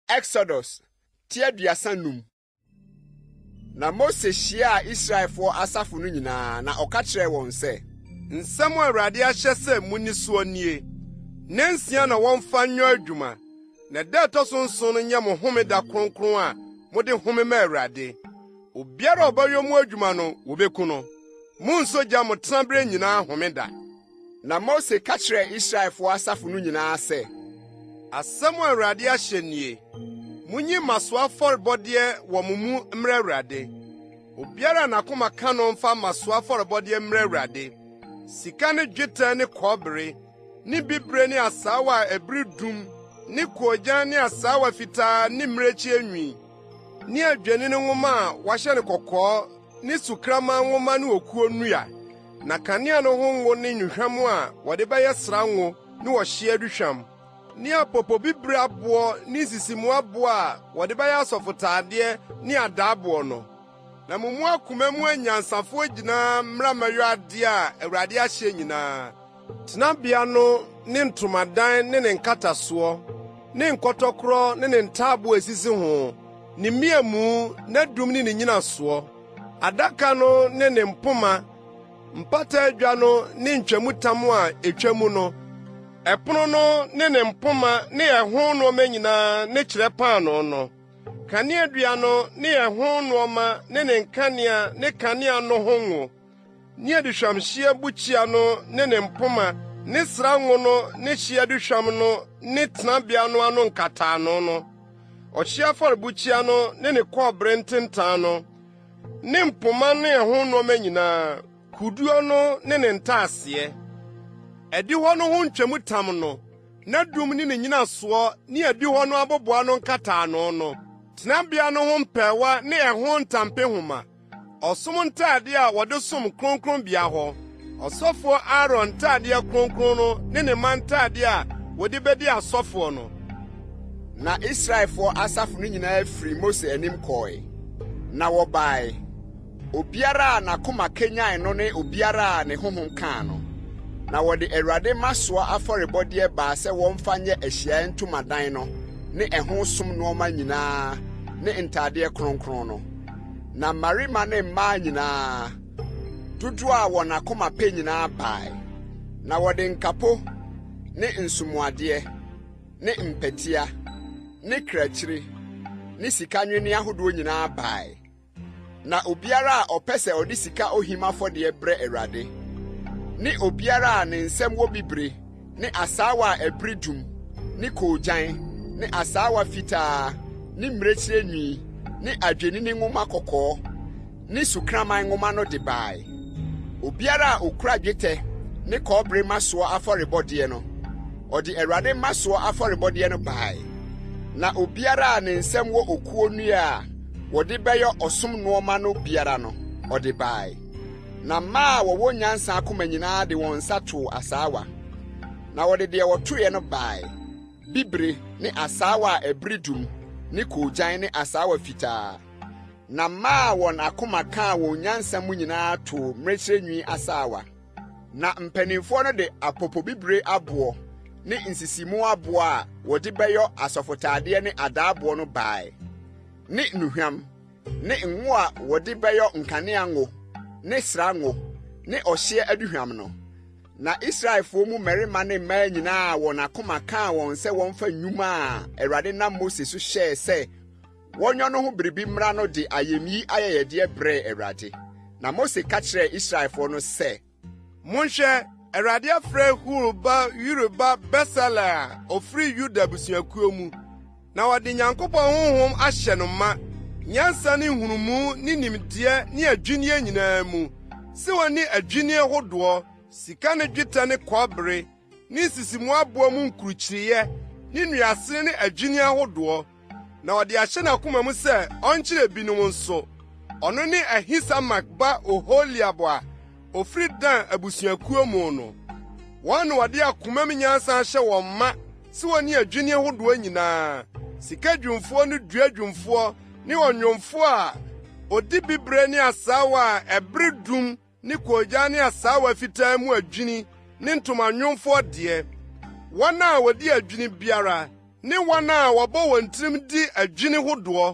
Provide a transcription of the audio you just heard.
Exodus ti 35. Na Mose hyiaa Israelfoɔ asafo no nyinaa, na ɔka kyerɛɛ wɔn sɛ. Nsɛm a Awurade ahyɛ sɛ munni soɔ nie, Nnansia na wɔmfa nyɔ adwuma, na da a ɛtɔ so nson no nyɛ mo homeda kronkron a mode home ma Awurade. Obiara a ɔbɛyɔ mu adwuma no, wobeku no. Monnsɔ gya mo tenaberɛ nyinaa homeda. Na Mose ka kyerɛɛ Israelfoɔ asafo no nyinaa sɛ. Asɛm a Awurade ahyɛ nie, Munyi mmasoɔ afɔrebɔdeɛ wɔ mo mu mmrɛ Awurade. Obiara a n'akoma ka no mfa mmasoɔ afɔrebɔdeɛ mmrɛ Awurade, sika ne dwetɛ ne kɔbere, ne bibire ne asaawa a ɛbere dum ne koogyan ne asaawa fitaa ne mmirekyie nwi, ne adwennini nwoma a wɔahyɛ no kɔkɔɔ ne sukraman nwoma ne okuo nnua, na kanea no ho ngo ne nnuhwam a wɔde bɛyɛ sra ngo ne ɔhyeɛ aduhwam, ne apopobibiri aboɔ ne nsisimu aboɔ a wɔde bɛyɛ asɔfotadeɛ ne adaaboɔ no. Na mo mu akoma mu anyansafoɔ nyinaa mmra mmɛyɔ adeɛ a Awurade ahyɛ nyinaa. Tenabea no ne ntomadan ne ne nkatasoɔ, ne nkɔtɔkorɔ ne ne ntaaboo a esisi ho, ne mmeamu, n'adum ne ne nnyinasoɔ, adaka no ne ne mpoma, mpata adwa no ne ntwamutam a etwa mu no, ɛpono no ne ne mpoma ne ɛho nneɛma nyinaa ne kyerɛ paanoo no, kaneadua no ne ɛho nneɛma ne ne nkanea ne kanea no ho ngo. Ne aduhwamhyeɛ bukyia no ne ne mpoma ne sra ngo no ne hyeɛ aduhwam no ne tenabea no ano nkataano no, ɔhyeɛ afɔrebukyia no ne ne kɔbere ntentan no, ne mpoma ne ɛho nneɛma nyinaa, kuduo no ne ne ntaaseɛ, adihɔ no ho ntwamutam no, n'adum ne ne nnyinasoɔ ne adihɔ no aboboano nkataano no, tenabea no ho mpɛɛwa ne ɛho ntampehoma. Ɔsom ntade a wɔde som kronkronbea hɔ, ɔsɔfoɔ Aaron ntadeɛ kronkron no ne ne mma ntade a wɔde bedi asɔfoɔ no. Na Israelfoɔ asafo no nyinaa firii Mose anim kɔe, na wɔbae, obiara a n'akoma kanyan no ne obiara a ne honhom kaa no, na wɔde Awurade mmasoɔ afɔrebɔdeɛ baa sɛ wɔmfa nyɛ ahyiaeɛ ntomadan no ne ɛho som nnoɔma nyinaa ne ntadeɛ kronkron no. Na mmarima ne mmaa nyinaa, dodoɔ a wɔn akoma pɛ nyinaa bae, na wɔde nkapo ne nsomuadeɛ ne mpɛtea ne krakyire ne sika nnwinneɛ ahodoɔ nyinaa bae. Na obiara a ɔpɛ sɛ ɔde sika ohim afɔdeɛ brɛ Awurade, ne obiara a ne nsam wɔ bibire ne asaawa a ɛbere dum, ne koogyan, ne asaawa fitaa, ne mmirekyie nwi, ne adwennini nwoma kɔkɔɔ, ne sukraman nwoma no de bae. Obiara a okura dwetɛ ne kɔbere mmasoɔ afɔrebɔdeɛ no, ɔde Awurade mmasoɔ afɔrebɔdeɛ no bae. Na obiara a ne nsam wɔ okuo nnua a wɔde bɛyɛ ɔsom nnoɔma no biara no, ɔde bae. Na mmaa a wɔwɔ nyansa akoma nyinaa de wɔn nsa too asaawa, na wɔde deɛ wɔtoeɛ no bae, bibire ne asaawa a ɛbere dum ne koogyan ne asaawa fitaa. Na mmaa a wɔn akoma kaa wɔn nyansa mu nyinaa too mmirekyerɛ nwi asaawa. Na mpanimfoɔ no de apopobibire aboɔ ne nsisimu aboɔ a wɔde bɛyɔ asɔfotadeɛ ne adaaboɔ no bae, ne nnuhwam. ne ngo a wɔde bɛyɔ nkanea ngo ne sra ngo ne ɔhyeɛ aduhwam no. Na Israelfoɔ mu mmarima ne mmaa nyinaa a wɔn akoma kaa wɔn sɛ wɔmfa nnwuma a Awurade nam Mose so hyɛɛ sɛ wɔnyɔ no ho biribi mmra no de ayamyi ayɛyɛdeɛ brɛɛ Awurade. Na Mose ka kyerɛɛ Israelfoɔ no sɛ, Monhwɛ, Awurade afrɛ Hur ba Uri ba Besaleel a ofiri Yuda abusuakuo mu, na ɔde Nyankopɔn honhom ahyɛ no ma, nyansa ne nhunumu ne nimdeɛ ne adwinnie nyinaa mu, sɛ onni adwinnie hodoɔ, sika ne dwetɛ ne kɔbere, ne nsisimu aboɔ mu nkurukyireeɛ, ne nnuasene ne adwinnie ahodoɔ. Na ɔde ahyɛ n'akoma mu sɛ ɔnkyerɛ binom nso. Ɔno ne Ahisamak ba Oholiab a ofiri Dan abusuakuo mu no. Wɔn na wɔde akomam nyansa ahyɛ wɔn ma sɛ wɔnni adwinni hodoɔ nyinaa, sika dwumfoɔ ne dua dwumfoɔ ne ɔnwomfoɔ a ɔdi bibire ne asaawa a ɛbere dum ne koogyan ne asaawa fitaa mu adwini ne ntomanwomfoɔ deɛ, wɔn a wɔdi adwini biara. Ne wɔn a wɔbɔ wɔn tirim di adwini hodoɔ.